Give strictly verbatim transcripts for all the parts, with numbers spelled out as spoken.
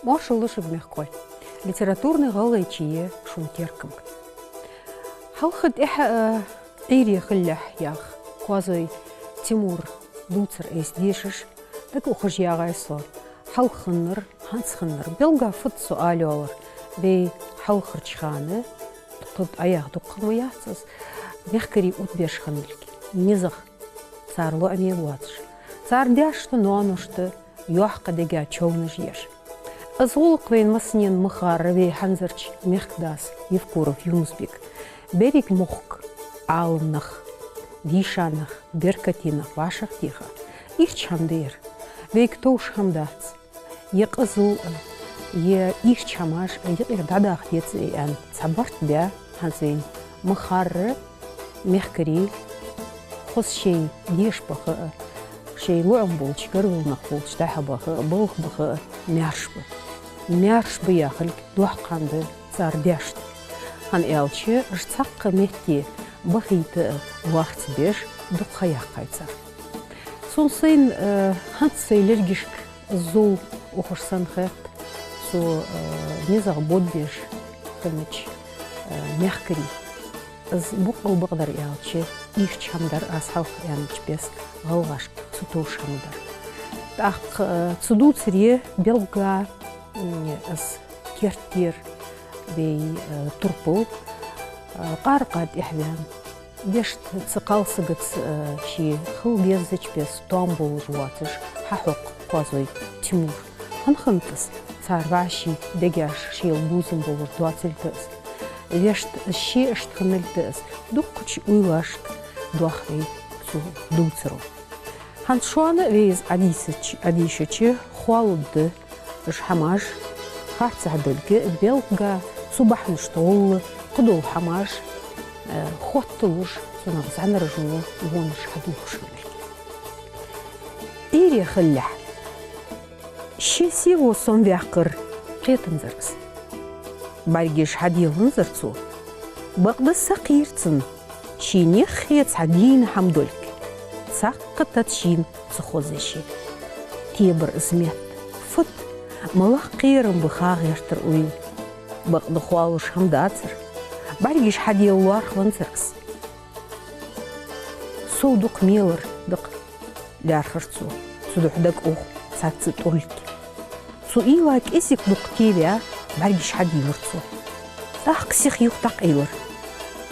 Моаршал да шуга, мехкахой. Литературни гӀалгӀайче я шун теркамга. Хьалха тӀехьа, э, «Ӏуйре хилалахь» яха Коазой Тимура дувцар айса дешаш, дага ухаш ягӀай со. Хьалха хиннар, хӀанз хиннар. Белгга фуд со ала йоаллар, вай хьалхарча хана, тхо Ӏаяха дукха ма яц из, мехкарий оттабеш хинналга, низагӀа, цар лоӀаме воацаш, цар даьшта, ноаношта йоккха дега човнаш еш. Из гӀулакх вайна массанена ма харра, вай хӀанзарча мехкдас Евкуров Юнус-Бека. Беррига мохк, Ӏалам нах, дийша нах, беркате нах вӀашагӀтеха, ийрча хӀама да ер. Вайга товш хӀама дац. Е къизал а, е ийрча хӀамаш а юкъера дӀадаха деза аьнна цхьа барт баь, хӀанз вайна ма харра, мехкарий хоза шоай деша баха а, шоай лоӀам болча гаргара нах болча дӀа-хьа баха а, балха баха а маьрша ба. Маьрша ба яхилга доккха хӀама да цар даьшта. ХӀана аьлча, уж цхьаккха метте бахийта а лоархӀацбеш дукха ха яьккхай цар. Сона сайна, э, хӀанз сай лергашка зул ухаш санна хет цу, э, низагӀа бодбеш хиннача, э, мехкарий. Из боккъал, бакъдар аьлча, ийрча хӀама дар, аз хьалха аьннача беса, гӀалгӀашка ца товш хӀама дар. ТӀаккха, э, цу дувцаре белгга, м, из керттера вай, э, турпал, э, къаракъа тӀехьаваьнна, вешта цу кхалсагаца, э, ше хила дезача беса тоам болаш воацаш хьахьокх Коазой Тимура. ХӀана хиннад из? Цар вӀаший дегаш шийла бувзам болаш доацилга из. Вешта из ше иштта хинналга из. Дуккхача уйлашка доах вай цу дувцаро. ХӀанз шоана вай из Ӏодийшача, Ӏодийшача, хоалургда уж хӀамаш, харцахьа долга, белгга цу бахьанашта гӀолла кхыдола хӀамаш, э, хотталуш, цунах зӀанараш а вонаш хьадувхаш хинналга. «Ӏуйре хилалахь». Ше сийлахь сомаваьккхар кхетанзар из. БӀаргаш хьаделанзар цо. Бакъда сакхийра цунна, ший неххе цхьа дийна хӀама долга. Цхьаккха тата шийна ца хоза ше. Тебар из метта. Фуд, малагӀа кхерам ба ха гӀертар уйла. Бакъда хоалуш хӀама дацар. БӀаргаш хьадела лоархӀанзар из. Сов дукха мелар, дакъа, лаьрхӀар цо. Цудухьа дагаух цхьацца тӀулг. Цу уйла кӀезига дукха теваь, бӀаргаш хьадийлар цо. ТӀаккха сиха юха дӀакъайлар.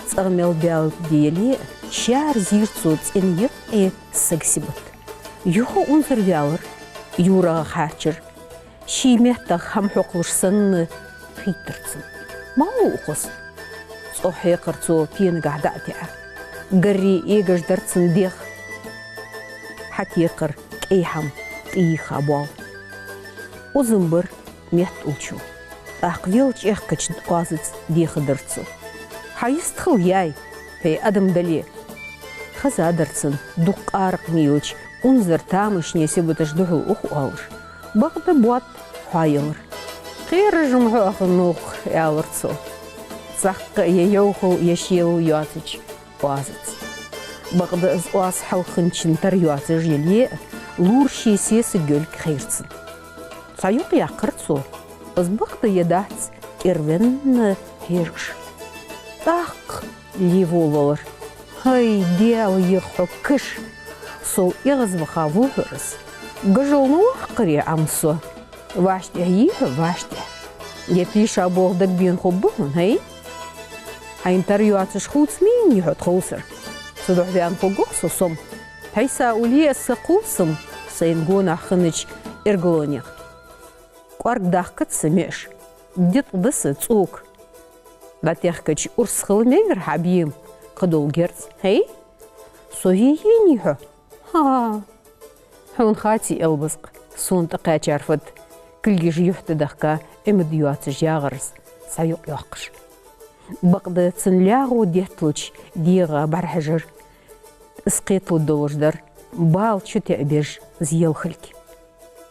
ЦӀагӀа мел баьлга де яле а, шаьра зийра цо цӀен юкъе сага сибат. Юха унзара ваьлар, юрагӀа хьарчар. Ший меттах хӀама хьокхалуш санна хийттар цунна. Малав укхаза? ЦӀогӀа хьекхар цо пенагахьа дӀа а теӀа. Гарри эгаш дар цун дегӀ. Хьатекхар кӀай хӀама, тӀайийха боал. Узам бар метта уллачул. ТӀаккха велча эхкача оазаца дехадар цо. Хьа йистхила яй, хӀай адам дале. Хезадар цунна дукха къаракъ мийлача, унзара тамашийна сибаташ духьал ух оалаш. Бакъда бод хьоаялар. «Кхераш-м хьо аханнух», — аьлар цо. Цхьаккха е йовхал, е шелал йоацача оазаца. Бакъда из оаз хьалхинчун тара йоацаш яле а, лораш сесаг йолга хайра цунна. Цхьа юкъ яьккхар цо, из бакъда е дац кӀервенна хьежаш. ТӀаккха ле волавелар. «ХӀай, Даьла йига хьо каша! Сов эгӀазваха ва хьо из. Гажална ваккхаре Ӏам со. ВӀаштӀехьа йий хьо, вӀаштӀехьа? Е тийша болх дагабена хургба хьона, хӀай? Хьайна тара йоацаш хувцамий хьо тховсара? Цудухьа ваьнна хургва-кх со сом. Хьайса улле а са кхувсам сайна гонахьа хиннача эргалонех. КӀоарга дахкац са миаш, дитӀа да са цӀока. ДӀатехкача урс хила мегар хьа бема кхыдола герз, хӀай? Сов йий хьо? ХӀа-а! Хьона хаций, Элбазкъа, сона тӀакхаьчар фуд?» — кулгаш юхь тӀа дахка, Ӏимад йоацаш ягӀар из, цхьа юкъ йоаккхаш. Бакъда цун лаьгӀо детталуча дегӀа бӀарахьежар. Из кхеталургдолаш дар, бала чу теӀабеш из елхалга.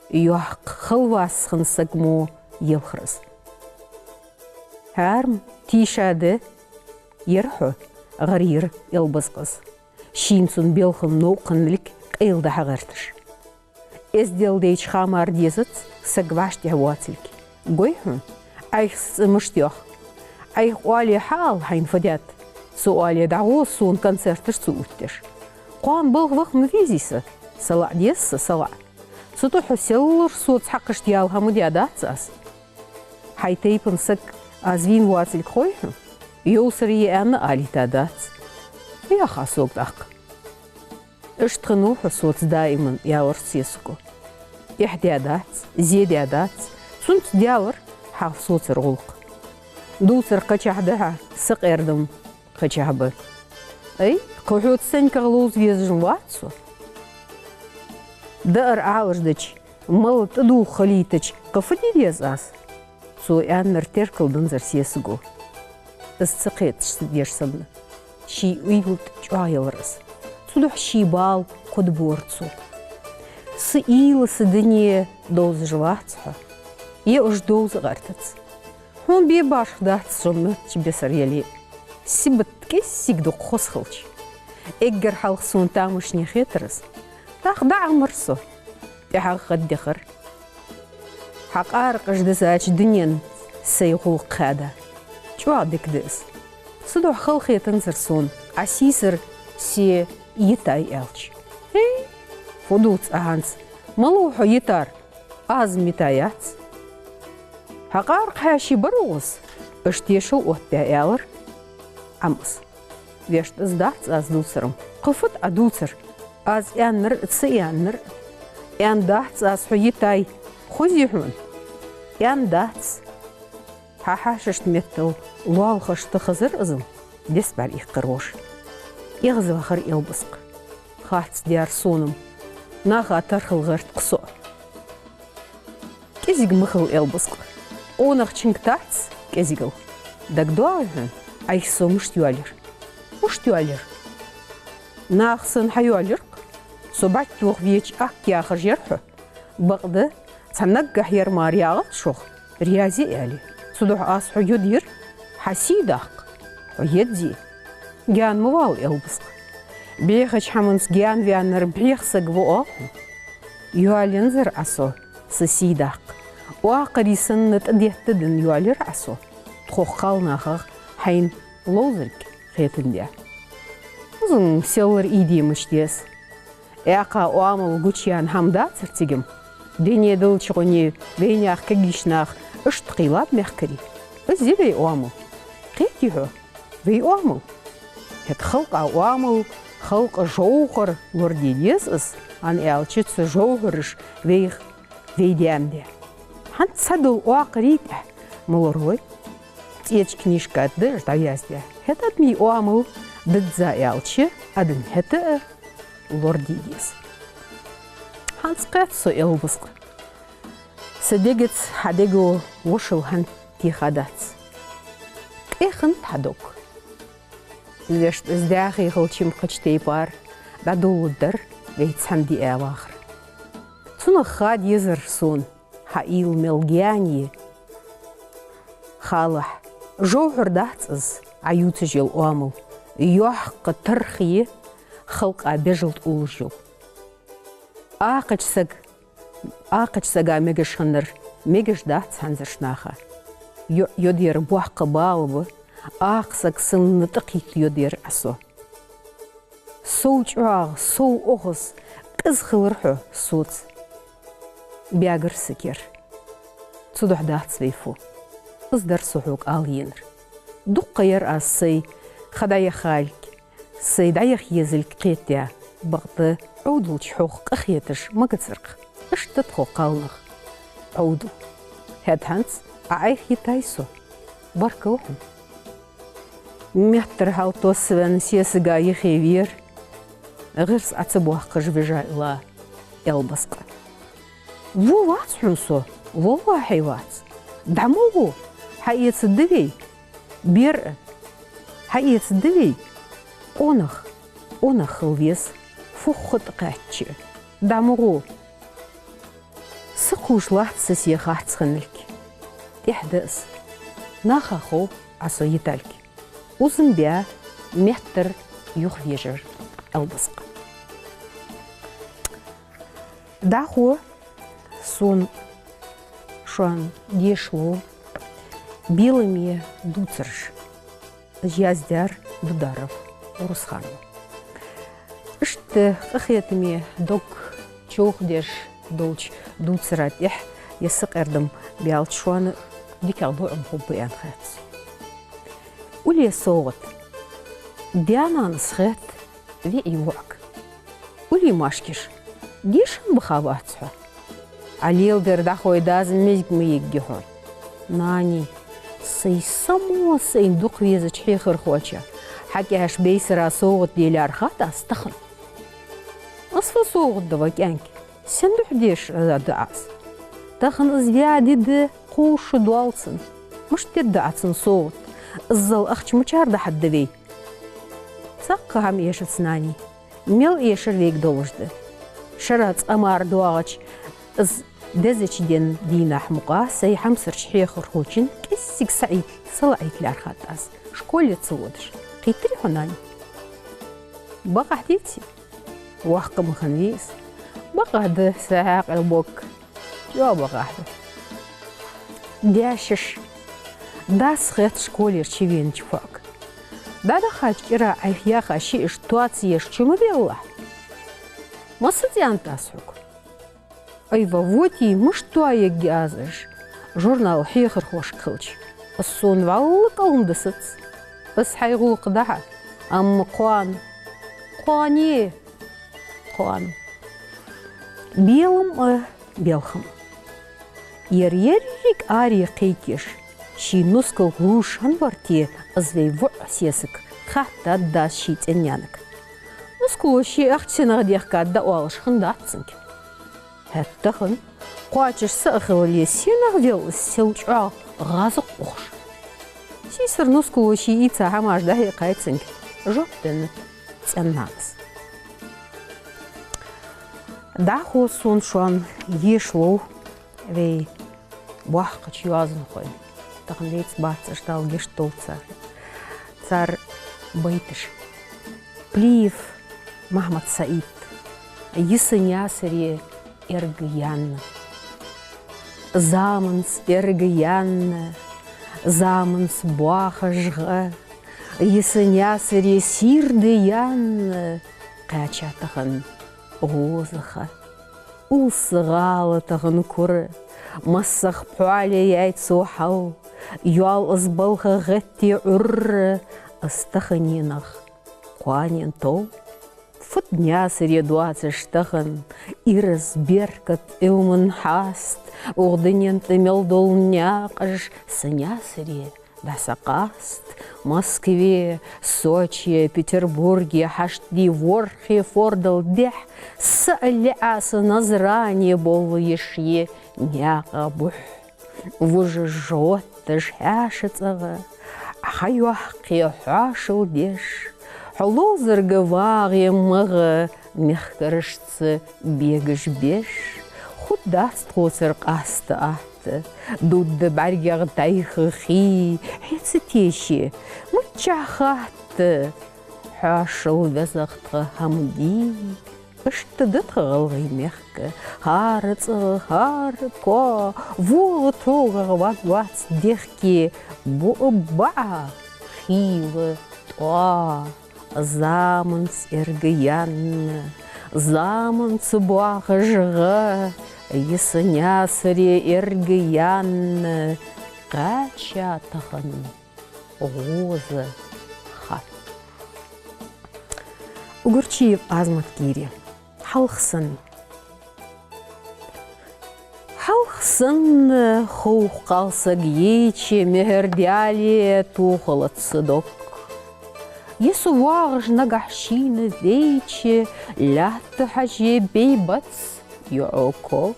Йоккха, халвас хинна саг мо елхар из. «ХӀара-м тийша да, яр хьо», — гӀарйир Элбазкъас, шийна цун белхал новкъа хинналга къайладаха гӀерташ. «Эздел дайча ха мара дезац саг вӀаштӀехьа воацилга. Гой хьона, Ӏайха са цӀи мишта йоах. Ӏайха оале хьаала, хьайна фу даьд. Цо оале дӀагӀо сона концерташ ца оттадеш. Кхоана балха ваха ма везий со, салаӀа деза са, салаӀа. Цу тӀа хьо селлара соца хьакхашта яла хӀама даьдац аз. Хьай тайпан саг аз вийна воацилга хой хьона, йовсар е аьнна алийта дац. Яха сога тӀаккха. Иштта хиннав хьо соца даиман, аьлар сесаго. Эхь даьдац, зе даьдац, цунца даьлар хьа соцара гӀулакх. Дувцар кхычахьа да хьа, сакъердам кхычахьа ба. Ай, кхы хьоца санна кагӀ ловза везаш вац со. Даар Ӏалашдича, мала тӀадувха хилийтача, кхы фу де деза аз? Цо аьннар теркалданзар сесаго. Из ца кхеташ деш санна, ший уйла тӀа чӀоагӀъелар из. Цудухьа ший бала кхоадабора цо. Са уйла, са дуне довзаш вац хьо. Е уж довза гӀертац. Хьона бе башха дац со моттача бесара яле. Сибат кӀеззига дукха хоза хилча. Эггара хьалха сона тамашийна хетар из. ТӀаккха дӀаӀамар со. ТӀехьагӀа гӀаддехар. Хьа къаракъаш дисача дунен сай гӀулакх хада. ЧӀоагӀа дика да из. Цудухьа хала хетанзар сона, Ӏа сийсара се йитай аьлча. ХӀей, фу дувц Ӏа хӀанз? Малав хьо йитар? Аз-м йитай яц. Хьа къаракъ хьаьший барагӀа из? Иштта тешал оттадаь аьлар Ӏама из. Вешта, из дац аз дувцар-м. Кхы фуд Ӏа дувцар? Аз аьннар а, ца аьннар а. Аьннадац аз хьо йитай. Хозий хьона? Аьннадац. Хьа хьаьшашта меттел лоалахошта хазар из-м, деза бӀарг иккхар воша. ЭгӀазвахар Элбаскъа. Харцдаьр сона-м. Наха тархал гӀерт-кх со. КӀезига ма хила, Элбаскъа. Къонахчунга тац кӀезигал. ДагадоагӀий хьона, Ӏайха со мишта йоалаяр? Мишта йоалаяр? Наха санна хьайоалаяр-кх. Со бӀарг тоха веча, Акка яхаш яр хьо. Бакъда, цхьа наггахьа яр мара ягӀац шух, раьза я аьле. Цудухьа аз хьо йодаяр хьа сий даккха. Хьо едзе. Гаьна ма вала, Элбаскъа. Бехача хӀаманца гаьнаваьннар бӀеха саг ва оал хьона. Йоалаензар Ӏа со, са сий даккха. Оакхарий санна тӀадеттадаь йоалаяр Ӏа со, тхох кхалнахах хьайна ловзалга хетандаь. Из-м селлара ийде мича деза. Эккха оамал гучаяьнна хӀама дацар цига-м. Дуне далча гӀоне вайнаьха кагийча наха иштта кхийлаб мехкарий. Из я вай оамал. Кхетий хьо? Вай оамал. ХӀаьта халкъа оамал, халкъа жовхӀар лораде деза из, хӀана аьлча цу жовхӀараша вайх вай даьннад. ХӀанз цхьадола оакхарий тӀехьа ма лоравой. ЦӀеча книжка тӀа да уж дӀаяздаь. ХӀаьта адамий оамал дизза аьлча, адам хӀаьта а лораде деза. ХӀанз кхет со, Элбаскъа. Са дегаца хьа дего вошал хӀанз теха дац. Къе хиннад хьа дог. Вешта, из даьхе хилча-м кхыча тайпара дӀадоладаьдар вай цхьана диа вахар. Цунах ха дезар сона, хьа уйла мел гаьна я. Халахь, жовхӀар дац из, Ӏа ювцаш йола оамал, йоккха тарх я халкъа бежал тӀа уллаш йола. Акхача саг, акхача сага мегаш хиннар мегаш дац хӀанзарча наха. ЙоӀ йодаяр боккха бала ба, акха саг санна тӀакхийтта йодаяр Ӏа со. Сов чӀоагӀа, сов охаз, къиза хилар хьо соца. Баьгар са кер. Цудухьа дац вай фу. Из дар со хьога ала енар. Дукха яр аз сай ха дӀаяхалга, сай дӀаяха езалга кхетадаь, бакъда Ӏовдалча хьох къахеташ ма гацар-кх. Иштта да тхо кхалнах. Ӏовдал. ХӀаьта хӀанз Ӏа Ӏайха йитай со. Баркал хьона. Меттара хьалтоссавенна сесага юхе вера, гӀирс Ӏа ца боаккхаш вижа ила Элбаскъа. Во вац хьона со, валлахӀи вац. ДӀа ма гӀо, хьаэцаргда вай, бер а, хьаэцаргда вай, къонах, къонах хила веза, фу хургда кхаьчча а. ДӀа ма гӀо. Са кхувш латт са сеха харц хинналга. ТӀехьа да из. Наха хов Ӏа со йиталга. Узам баь, меттара юхавежар Элбаскъа. ДӀахо сона Шоана дешаш лов «Беламе дувцараш». Яздаьр Дударов Урусхана ва. Иштта къахетаме, дог човхадеш долча дувцара тӀехьа ер сакъердам баьлча, шоана дикагӀа дуӀа хургба аьнна хет сона. Улле совгӀат. Даь-нанас хет виӀий воӀага. Улле машкаш: «Дешам баха вац хьо. Ӏа леладер дӀахой даза мезг ма ергья хьона». «Нани, сай само сайна дукха везача хьехархочоа хьа кӀаьш бейсара совгӀат делар хатта аз тахан». «Аз фу совгӀат да, ва кӀаьнк? Сен духьа деш да аз? Тахан из ваь ди да, кхувш шу доал цун. Мишта дергда Ӏа цунна совгӀат? Иззал ахча мичара дахьаргда вай?» «Цхьаккха хӀама эшац, нани. Мел эшар вайга долаш да. Шера цкъа мара доагӀача из дезача ден дийнахьа мукъагӀа сай хьамсарча хьехархочун кӀеззига саӀийт-, салаӀийтлар хатта аз, школе ца водаш. Кхийтарий хьо, нани?» «Бакъахьа деций?» «Воккха ма хиннавий из». «Бакъахьа да, са хьаькъал боккха. Чо бакъахьа да?» «Даьшаш, дас хет школера чувенача фоӀага. ДӀадахача кӀира Ӏайха яха шиъаш тоаца еш чу ма веллахь». «Масса цӀенна тӀа аз хьога?» «Ай, ва воти, мишта тоаергья аз уж?» «Журнал хьехархошка хилча, из сона вӀалла кӀалхардисац. Из хьай гӀулакх да хьа, амма кхоана». «Кхоане?» «Кхоана». Белам а, белхам а. Ер еррига аре кхайкаш, ший нускал лувш хиннавар-те из вай воӀ сесаг, хаьттад дас ший цӀен-нанага. Нускало ший ахча сенах дехкад дӀаоалаш хиннадац цунга. ХӀаьта тахан, кхоачаш са а хиллале, сенах велл из сел чӀоагӀа гӀазкх ухаш. Сийсара нускало ший ийца хӀамаш дӀахьекхай цунга, жоп деннад цӀен-нанас. ДӀахо сона шоана еш лов вай боккхача йоазонхой. Тахан лаьца бац уж, Дала гешт долда царна, цар байташ. Плиев Махьмад-СаӀид. «Йиса Наьсаре эрга яьнна». Заманца эрга яьнна, заманца боахаш гӀа, йиса Наьсаре сийрда яьнна, кхаьча тахан гӀоза ха. Улс гӀала тахан кура, массах пхьоале яьй цо хьал, йоал из балха гӀетте Ӏурра, из таханенах кхоанен тов. Фуд Наьсаре доацаш тахан, ираз, беркат, Ӏилман хьаст, укх дунен тӀа мел дола наькъаш са Наьсаре дӀасакъаст. Москве, Соче, Петербурге хьашт де ворхӀе фордал дехьа, са а лаьа са Назране болла йиш я наькъа бухь. Вужаш, гӀотташ хьаьша цӀагӀа, хьайоаккхе хьоашал деш, хьо ловзарга вагӀе магӀа, мехкарашца бегаш беш. Хургдац тхоцара къаста атта, дудда бӀаргех дӀайха хий, хье ца теше, миччахьа хатта, хьоашал везагӀа тха хӀама дий. Иштта да тха гӀалгӀай мехка, хӀара цӀагӀа, хӀара коа, вола тогӀа ваг вац дехке, буа баӀа, хийла тӀоа. Заманца эрга яьнна, заманца боахаш гӀа, йиса Наьсаре эрга яьнна, кхаьча тахан гӀоза ха. Угурчиев Азамат-Гири. «Хьалха санна». Хьалха санна ховх кхалсаг йича, мехӀар даьле, тохалац са дог. Е со воагӀаш нагахь шийна вейча, лаьтта хьаже бейбац йоӀо ког.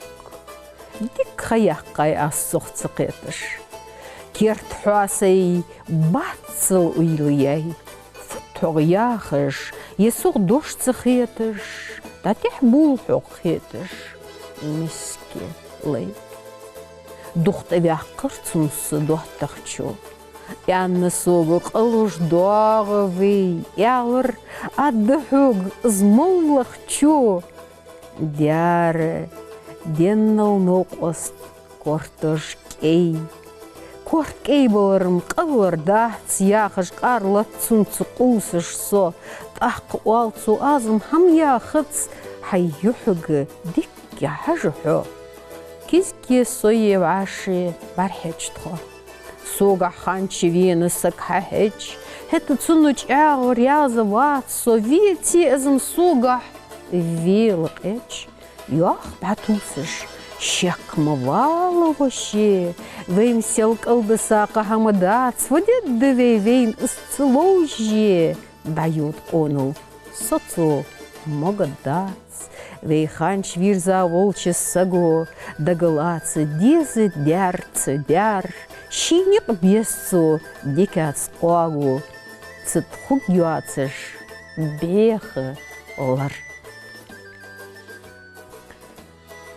Дика ха яьккхай аз цох ца кхеташ. Керда хьоа сай бацал уйла яьй. Фуд хьогӀ яхаш, е сох дош ца хеташ, дӀатӀехбувл хьогӀ хеташ, миска лай. Дукха тӀаваьккхар цунца доттагӀчо. Аьнна сога къалуш доагӀа вай, аьлар, адда хьога из моллагӀчо. Даьра деннал новкъост Кортош кӀай. Корта кӀай балар-м къавалар дац, яхаш, къарлац цунца къувсаш со. ТӀаккха оал цо: «Аз-м хӀама яхац, хьай юхьага дикка хьажа хьо». Киз-киз со е вӀаши бӀарахьежа тхо. Согахьа ханча вена саг хьахьежача, хӀаьта цунна чӀоагӀа раьза вац со, веце аз-м согахьа велакъежача. Йоах бӀатувсаш: «Шек ма вала, воше, вайна сел кӀалдиса кхы хӀама дац, фу дергда вай, вайна из ца ловше?» ДӀайода къонал со цо могаргдац. Вай ханча вийрза волча саго дагалаца деза даьр ца даьр, ший никъ беза цо дикаца къоаго, цу тӀа хургйоацаш бӀеха лар.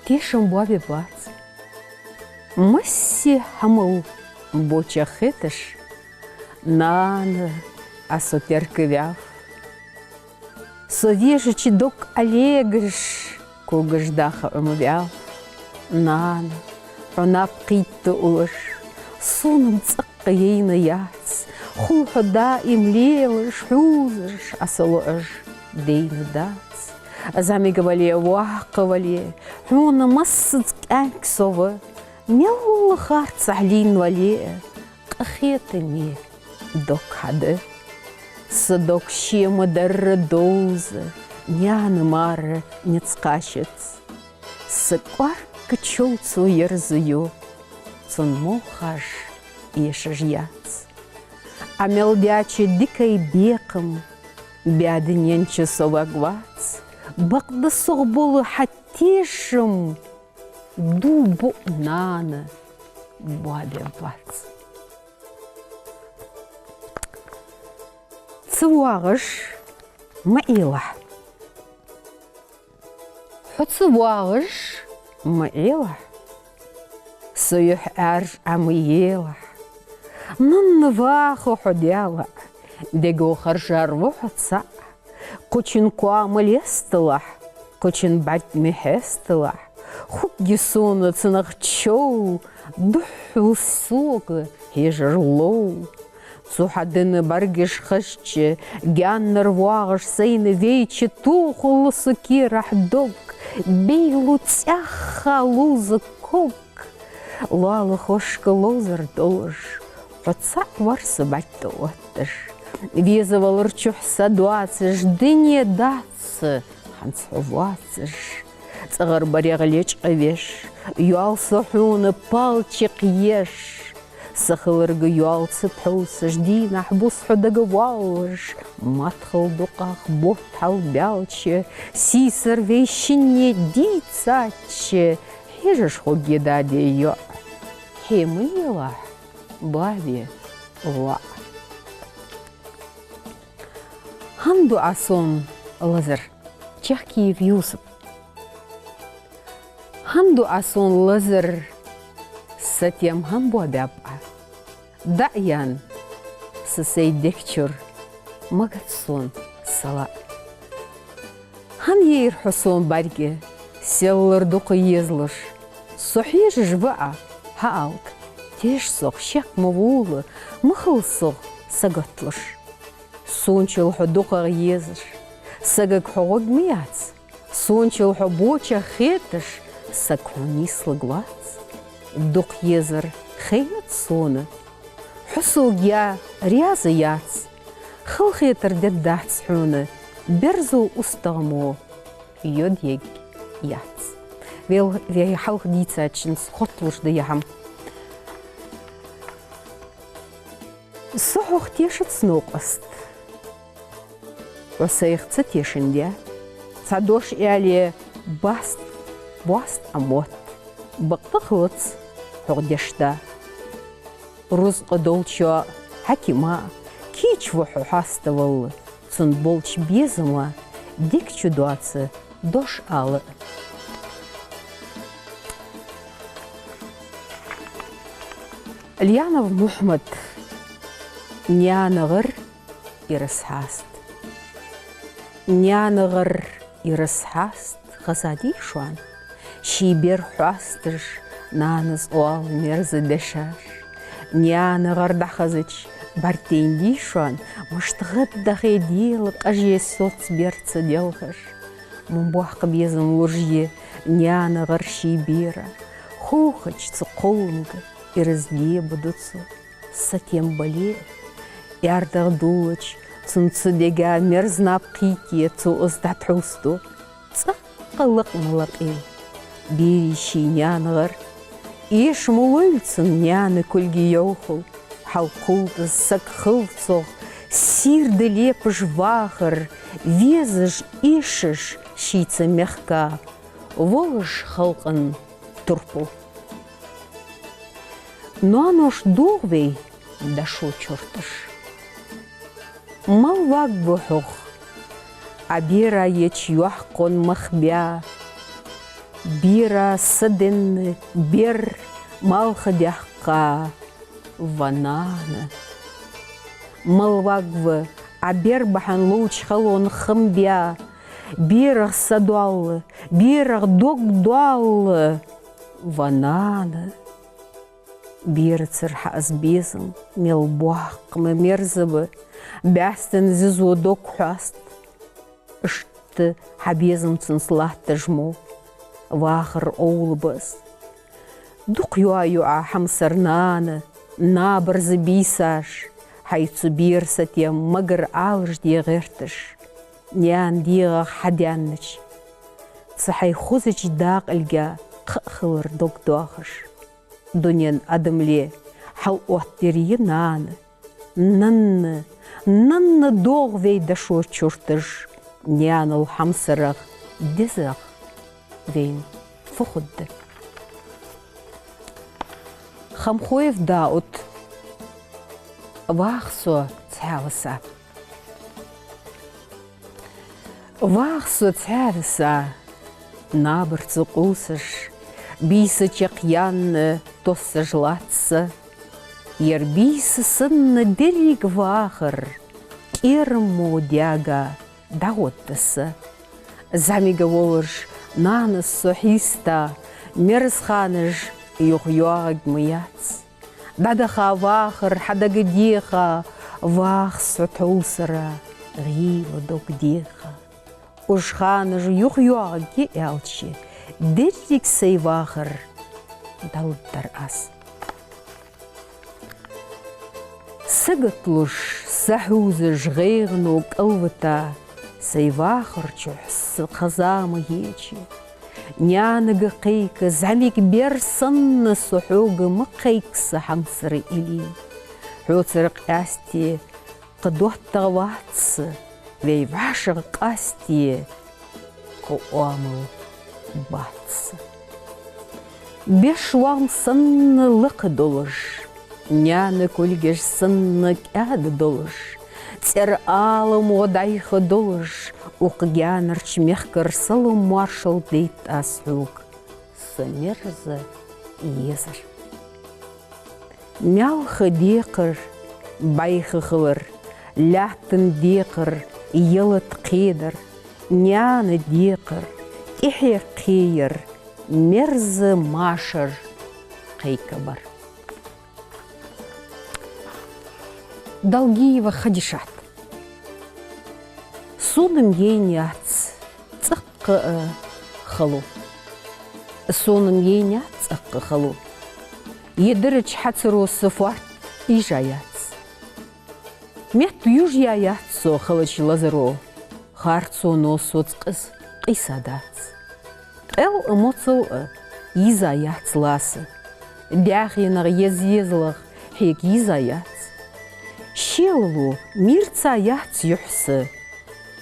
Тешам боабергбац. Массе хӀамал боча хеташ, нана, Ӏа со теркаваьв. Со вежача дог Ӏолегаш, когаш даха Ӏомаваьв. Нана, хьо наб кхийтта улаш, сона-м цӀаккха яйна яц. Хул хьо даим лелаш, хьувзаш, Ӏа са лоӀаш дайна дац. ЗӀамига вале, воккха вале, хьона массаза кӀаьнк со ва, мел харцахьа лийнна вале а, къахетаме дог хьа да. Са дог ше ма дарра довза, наьна мара низ кхоачац. Са кӀоарга чов цо ерзаю, цун молхаш эшаш яц. Ӏа мел даьча дикай бекхам баь дунен чу со варгвац. Бакъда сох бола хьа тешам дув буъ, нана, боабергбац. Ца воагӀаш ма Ӏелахь. Хьо ца воагӀаш ма Ӏелахь. Со юхь Ӏаьржа Ӏа ма елахь. Нанна ваха хьо даьлахь, дега харжар ва хьо цаӀ. Кхычун коа ма лесталахь, кхычун бӀарг ма хьесталахь. Хургья сона цунах чов, духхьал сога хьежар лов. Цу хьа дина бӀаргаш хезача, гаьннара воагӀаш сайна вайча, тохалу со керахь дог, бейлу цӀаьхха ловза ког. Лоалахошка ловзар долаш, хьо цаӀ вар са бӀарг тӀаотташ. Везавалар чухь са доацаш, дуне дац са, хӀанз хьо воацаш. ЦӀагӀара барегӀа лечкъавеш, йоал со хьона палчикх еш. Са хиларга йоал ца пхьовсаш, дийнахьа-бус хьо дагавоалаш, мотт хила дукхагӀа бутт хьалбаьлча, сийсара вай шинне дийцача, хьежаш хургья дади йоӀ. Хье ма елахь, боаде воӀ. ХӀана ду Ӏа сона лазар? Чахкиев Юсуп. ХӀана ду Ӏа сона лазар? Са тем хӀана боабаьб Ӏа? ДӀа а яьнна са сай дег чура, магац сона са лаӀ. ХӀана яйра хьо сона бӀарг, селлара дукха езалуш? Со хьежаш ва Ӏа, хьаалга, теша сох, шек ма вола, ма хила сох саготлуш. Сончал хьо дукхагӀа езаш, сагага хьо гӀорг ма яц. Сончал хьо боча хеташ, саг хьона нийслургвац. Дукха езар хайнац сона, хьо сога яь раьза яц. Халахетар дергдац хьона, берзо устагӀа мо йодъергьяц. Вел, вай хьалха дийцачунца хотталуш да ер хӀама. Со хьох тешац, новкъост. Хьо сайх ца тешандаь, цхьа дош аьле, баст, боаст Ӏа мотт. Бакъда хилац хьох деш да. Рузкъа долчоа, хьакима, кийча ва хьо хьаставала, цун болча безама дег чу доаца дош ала. Лянов Мухьмад. НаьнагӀар ираз хьаст. НаьнагӀар ираз хьаст, хазадий шоана? Ший бер хьоасташ, Нанас оал мерза дешаш. Наьна гӀар дӀахезача, бӀаргадайнадий шоана, мишта гӀаддахе Даьла къажен соцабер цу делхаш. Мун боккха безам луш я наьна гӀар ший бера. Ховхача цу кхолламга ираз лебаду цо. Сатем бале а, аьрдагӀа дуллача, цун цу дега мерза наб кхийтте, цо из дӀатхьовсаду. ЦӀаккха лакха ма лакхийла берий ший наьна гӀар. Эша ма лойла цун наьна кулга йовхал. Хьалкхувл из, саг хилва цох сийрда лепаш вахар, везаш, эшаш шийца мехка волаш халкъа турпал. Ноанош догӀа вай дошо чурташ. Мала вагӀа ва хьогӀ, Ӏа бера еча йоккхача мах баь, бера са денна бер малха даьккха, ва нана. Мала вагӀа ва Ӏа бер бахьан ловча халон хам баь, берах са доалла, берах дог доалла, ва нана. Берацара хьа из безам мел боккха ма мерза ба, бӀаьстан зизо дог хьоаст. Иштта хьа безам цунца латташ мо вахара овла ба из. Дукха йоаю Ӏа хьамсара, нана, набарза бийсаш, хьай цу бера сатем магар Ӏалашде гӀерташ. Наьна дегӀах хьадаьннача, цу хьай хозача дакъалга кхы а хилар дог доахаш. Дунен адамале хьалъоттадир я нана. Нанна, нанна догӀа вай дошо чурташ, наьнал хьамсарах, дезах вайна фу хургда? Хамхоев Даут. «ВахӀа со цхьаь виса». ВахӀа со цхьаь виса, набарца къувсаш, бийса чакхъяьнна тоссаш латт са. Ер бийса санна деррига вахар кӀерам мо даьга дӀагӀоргда са. ЗӀамига волаш нанас со хьийста, мерза ханаш юха йоагӀарг ма яц. ДӀадаха вахар хьа дага деха, вахӀа со тхьовсара гӀийла дог деха. Уж ханаш юха йоагӀаргья аьлча, деррига сай вахар дӀалургдар аз. Сагатлуш, сахьувзаш гӀайгӀано кӀалвита, сай вахар чухь са хаза ма хеча, наьнага кхайка, зӀамига бер санна со хьога ма кхайка, са хьамсара илли. Хьоцара къаьсте кхы доттагӀа вац са, вай вӀашагӀкъасте кхы оамал бац са. Беш лоам санна лакха долаш, наьна кулгаш санна кӀаьда долаш, цӀера Ӏаламо дӀайха долаш, укх гаьнарча мехкара салам-моаршал дайт аз хьога, са мерза езар. Маьлха декхар, бӀайха хилар, лаьттан декхар, ялат кхедар, наьна декхар, тӀехье кхеяр, мерза машар кхайкабар. Долгиева Хадишат. Сона-м яйна яц цӀаккха а хало. Сона-м яйна яц цӀаккха хало. Е дирача хьацаро са фоарт ийжа яц. Метта южъяь яц со халача лазаро. Харцоно соца къиза къийса дац. Къел а, моцал а йиза яц ласа. ДаьхенагӀ еза-езалах хьега йиза яц. Шелало мирца яц юхь са.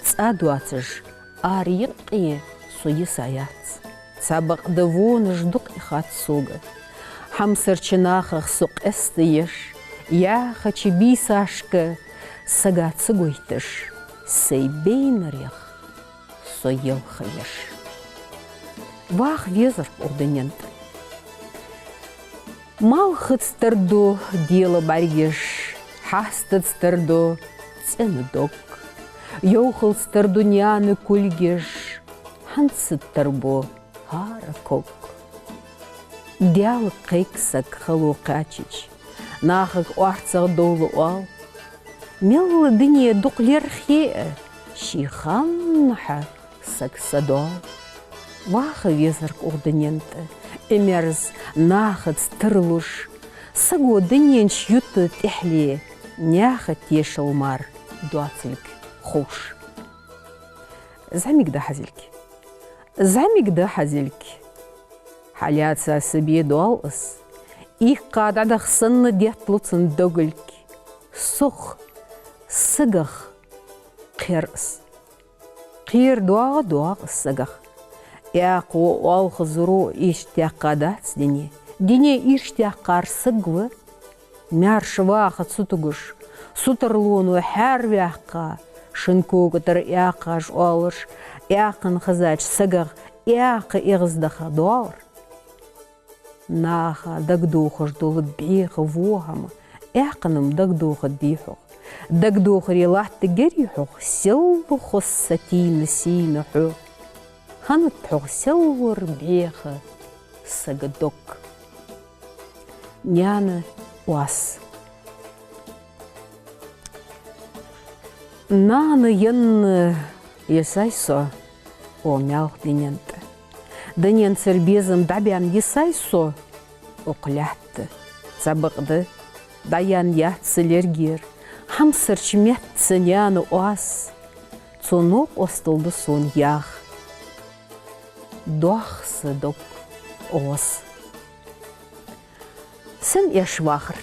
ЦӀа доацаш, ара юкъе со йиса яц. Цхьабакъда вонаш дукха яхац сога. Хьамсарча нахах со къестаеш, яхача бийсашка сага ца гойташ, сай байнарех со елха еш. ВахӀа везар укх дунен тӀа. Малхаца тара ду Даьла бӀаргаш, хьастаца тара ду цӀена дог. Йовхалца тара ду наьна кулгаш, хьанца тара бу хӀара ког. Даьлага кхайк саг хало кхаьчача, нахага орцагӀа довла оал. Мел дуне дукха лерхӀе а, ший ханнахьа саг са доал. Ваха везарг укх дунен тӀа, мерза нахаца тарлуш, саго дунен чу юта тӀехьле, наьха тешал мара доацилга ховш. ЗӀамига да хьа зилг. ЗӀамига да хьа зилг. Хьалаьца са бе доал из. Иккха дӀадаха санна детт лу цун догалг. Сох, сагах кхер из. Кхера доагӀа, доагӀа из сагах. Эккхо оалхазаро ирча таьккха дац дуне. Дуне ирча таьккхар саг ва. Маьрша ваха ца тугаш, сутарлоно хьаьрваьккха, шин кога тӀара эккхаш оалаш, эккханна хезача сагах эккха эгӀаздаха доагӀар. Наха дагадохаш дола бӀеха во хӀама эккханна-м дагадоха дий хьогӀ? Дагадохаре латта гарий хьогӀ, сел хоза сатийна сийна хьо? ХӀанад хьогӀ селлара бӀеха сага дог? Наьна оаз. Нана енна йисай со укх маьлха дунен тӀа. Дуненцара безам дӀабаьнна йисай со укх лаьтта. Цхьабакъда, дӀаяьнна яц са лергера хьамсарча метта са наьна оаз. Цо новкъостал да сона яха. Доах са дог гӀоз. Сен эш вахар?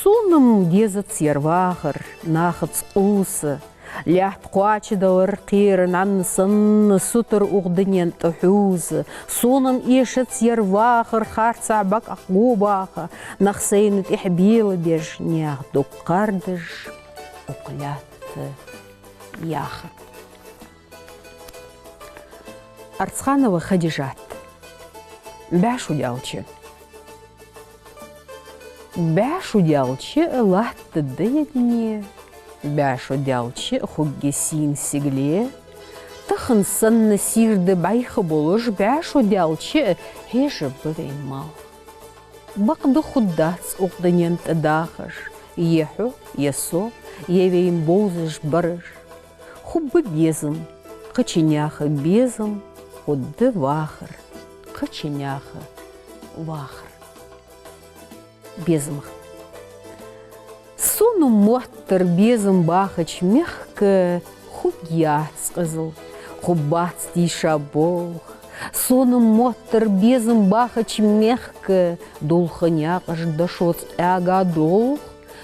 Сона-м дезац ер вахар нахаца къувса. Лаьтта кхоачадалар кхера нӀанна санна, сутара укх дунен тӀа хьувза. Сона-м эшац ер вахар харцахьа бакъахьа го баха, нах сайна тӀехьа белабеш, наьха дог кхардаш укх лаьтта яха. Арцханова Хадижат. «БӀаь шу даьлча». БӀаь шу даьлча а латтаргда ер дуне, бӀаь шу даьлча а хургья сийна сигале. Тахан санна сийрда бӀайха болаш, бӀаь шу даьлча а хьежаргба вай малх. Бакъда хургдац укх дунен тӀа дахаш, е хьо, е со, е вайна бовзаш бараш. Хургба безам, кхыча наьха безам, хургда вахар, кхыча наьха вахар. Безамах. Сона моттар безам бахача мехка хургьяц къизал, хургбац тийша болх. Сона моттар безам бахача мехка дулха наькъаш дошоца къаьга долх.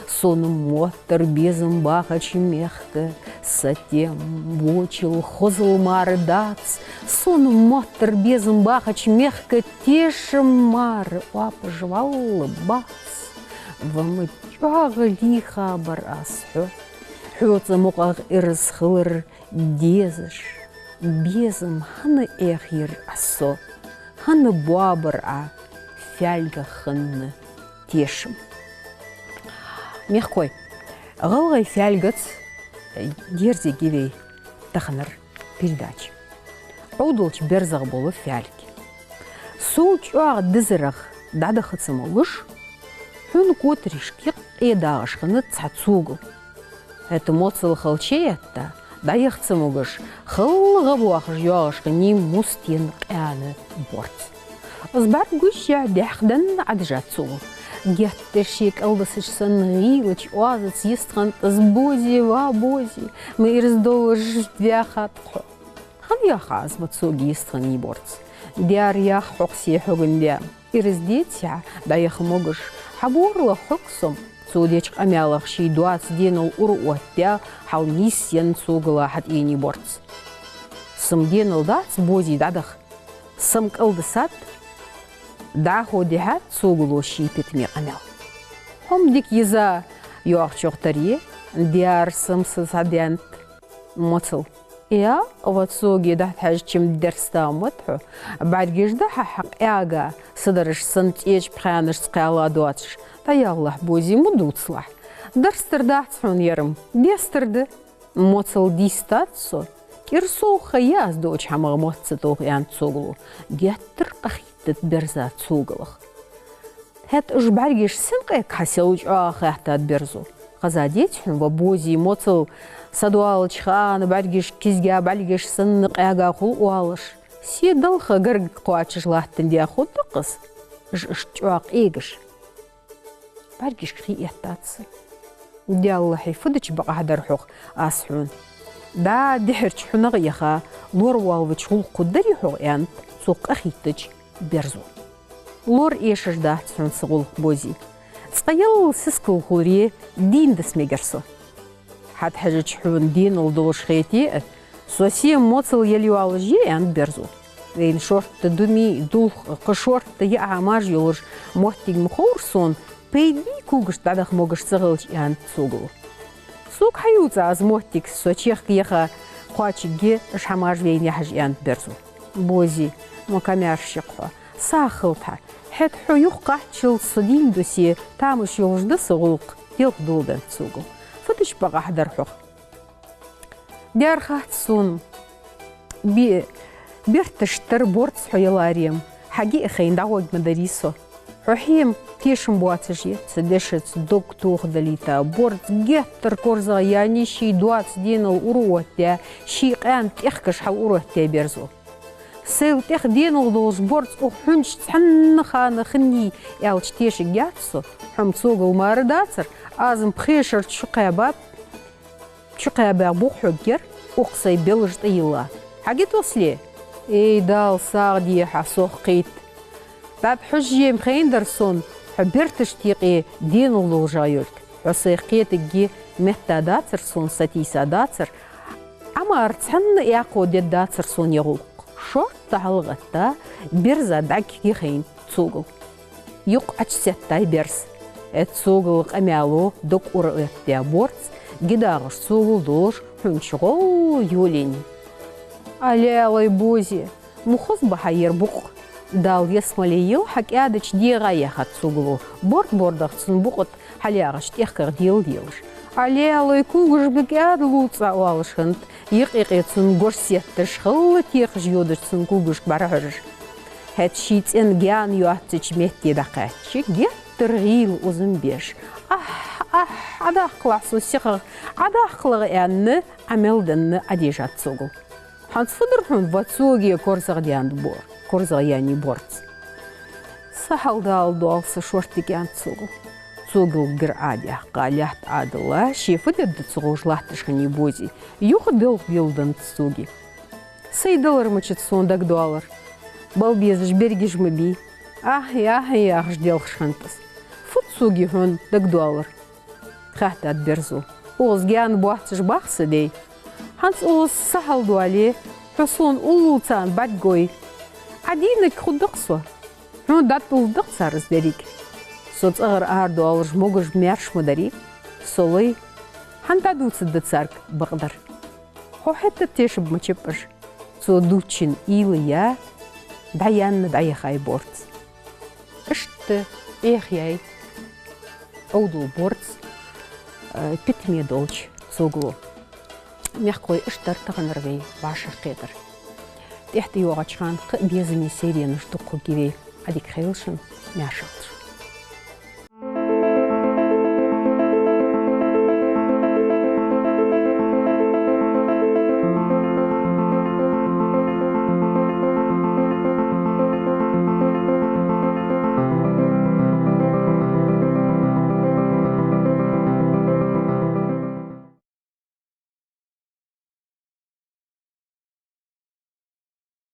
Сона моттар безам бахача мехка сатем вочул хозал мара дац. Сона моттар безам бахача мехка тешам мара оапаш валла бац. Ва ма чӀоагӀа лийхабар аз хьо, хьоца мукъагӀа ираз хилар дезаш. Безам хӀана Ӏехайир Ӏа со, хӀана боабар Ӏа фаьлгах хинна тешам?» Мехкахой, гӀалгӀай фаьлгаца дерзаргья вай таханара передача. Ӏовдалча берзагӀа бола фаьлг. Сов чӀоагӀа дизарах дӀадаха ца могаш, хьона котарашка юкъе дагӀаш хиннад цхьа цогал. ХӀаьта моцал хала чуэтта, дӀаяха ца могаш, хала гӀа боахаш йоагӀаш хиннай мустен къаьна борз. Из бӀарг гуш яь, даьхдаьнна Ӏадижад цогал. Геттара ше кӀалдисача санна гӀийлача оазаца йистхиннад из: «Бозе, ва Бозе, ма ираз долаш ваьхад хьо». «ХӀана яха Ӏа из?» — ма цога йистхиннай борз. «Даьра, яха хьогӀ се хьоган даьна. Ираз деце хьа, дӀаяха могаш, хьабоаралахь хьога со-м». Цо деча къамаьлах ший доаца денал ура оттадаь, хьалнийсъенна цогала хьатӀаенай борз. «Са-м денал дац, Бозе, дӀадаха. Са-м кӀалдисад, дӀахо дихьад цогало ший питаме къамаьл». «Хьо-м дика йиза йоагӀачох тара я, даьра, са-м са схьадаьннад». Моцал: «Я, ва цоге дӀатӀахьежача-м дерста ма да хьо. БӀаргаш да хьа хьакъаьга, са дараш санна цӀеча пхаьнашца кхаьла доацаш. ДӀаялалахь, Бозе, ма дувцалахь. Дарстар дац хьона ер-м, дестар да». Моцал: «Дийстад со, «КӀира совгӀа ха я аз доагӀача хӀамах мотт ца тохаш», — аьннад Цогало. Геттара къахийтад Берза Цогалах. «ХӀаьта уж бӀаргаш сен къаьга хьаселлача оаха?» — хаьттад Берзо. «Хеза деций хьона, ва Бозе, моцал са доалача хана бӀаргаш кизга бӀалгаш санна къаьга хул оалаш? Се далха гарга кхоачаш латтандаь хургда-кх из, уж иштта чӀоагӀа къегаш. БӀаргашка хий эттац са». «Даьллахьий, фу дича бакъахьа дар хьох аз хьона? ДӀа дехьарча хьунагӀа яха лор воалавича гӀулакх хургдарий хьогӀ?» — аьннад цо къахийтача Берзо. «Лор эшаш дац хьона са гӀулакх, Бозе. Цкъа ялла сискал хуларе дийна даса мегар со». «ХӀаьта хьажача хьона денал долаш хете а, со сема моцал яле йоаллаш я», — аьннад Берзо. «Вайна шортта думи, дулх а, кхы шортта яа хӀамаш йолаш моттиг ма ховра сона, пайда бий когашта дӀадаха могаш ца хилча», — аьннад Цогало. «Сога хьаювца аз моттиг, со чехка яха кхоачаргья уж хӀамаш вайна яхьаш», — аьннад Берзо. «Бозе, ма комаьрша я-кх хьо, сагӀа хилда хьа. ХӀаьта хьо юхакхаччалца со дийна доссаде тамаш йолаш да са гӀулакх», — делха доладеннад Цогало. «Фу дича бакъахьа дар хьох?» «Дера хац сона, бе-, берташ тара борз хьо яларе-м, хьагиа хайна дӀагӀоргма дарий со. Хьо хье-м тешам боацаш я». Цу дешаца дог тохадалийта борз геттара корзагӀъяьннай, ший доаца денал ура оттадаь, ший къаьна тӀехкаш хьалура оттадаь Берзо. «Сайла тӀех денал долаш борз укх хьунча цхьанна хана хиннай аьлча тешаргьяц со. Хьо-м, Цогал, мара дацар, аз-м пхе шера чукхаьбаб, чукхаьбаб бух хьоггера, укх сай белаж тӀайилла. Хьагита осле?» «Эй, Дала сагӀа дехьа, сох кхийтта. ТӀаккха хьожаш-м хайнадар сона хьо берташта юкъе денал долаш йолга. Хьо сайх кхетаргья метта дацар сона, сатийса дацар, Ӏамара цхьанна а яккхо дергдацар сона ер гӀулакх». Шортта хьалгӀетта, Берза дӀагӀоргья хайна Цогал. Юкъ Ӏочусеттай Берз. Э, Цогала къамаьло дог ура оттадаь борз, ги дагӀаш Цогал долаш хьунча гӀолла йолаеннай. «Алелай, Бозе, ма хоза ба хьа ер букъ. Дала ялсмале йойла хьа кӀаьдача дегӀа», — яхад Цогало, борд-бордагӀа цун букъа тӀа хьалъягӀача тӀехках дел делаш. «Алелай, когаш ба кӀаьда лувцаш», — оалаш хиннад юкъ-юкъе цунна гож сетташ, хала техаш йодаш цун когашка бӀарахьожаш. ХӀаьта ший цӀен гаьна йоацача метте дӀакхаьчача, геттара гӀийла узам беш: «Ахь, ахь, Ӏодаккхалахь со сихагӀа, Ӏодаккхалахь», — аьнна, Ӏа мел денна Ӏодежад Цогал. «ХӀанз фу дар хьона, ва Цоге, корзагӀъяьнна бо-, корзагӀъяьнна борз?» «Са хьал даладоал са шортта», — аьннад Цогало. Цогал гир Ӏодехка, лаьтта Ӏодилла, ше фу дергда ца ховш латташ хиннай Бозе. Юха делха доладеннад Цоге: «Сай далар мичад сона дагадоалар. Бала безаш берригаш ма бий». «Ахьа, ахьа», — яхаш, делхаш хиннад из. «Фуд, Цоге, хьона дагадоалар?» — хаьттад Берзо. «Укхаза гаьна боацаш бах са дай. ХӀанз укхаза са хьалдоале, хьо сона уллув царна бӀаргагой, Ӏа дийнарг хургда-кх со. Хьона дӀатӀадулларгда-кх цар из деррига. Со цӀагӀара арадоалаш могаш-маьрша ма дарий, со лай. ХӀана дӀадувцаргда царга бакъдар? Хьо хӀаьта тешаргбац уж». Цо дувцачун уйла яь, дӀаяьнна дӀаяхай борз. Иштта Ӏехаяьй Ӏовдал борз, э, питаме долча Цогало. Мехкахой, иштта дар таханара вай вӀашагӀкхетар. ТӀехьтӀайоагӀача хана кхы а безаме сайренаш дукха хургья вай Ӏадика хийла шун, маьршалла шун.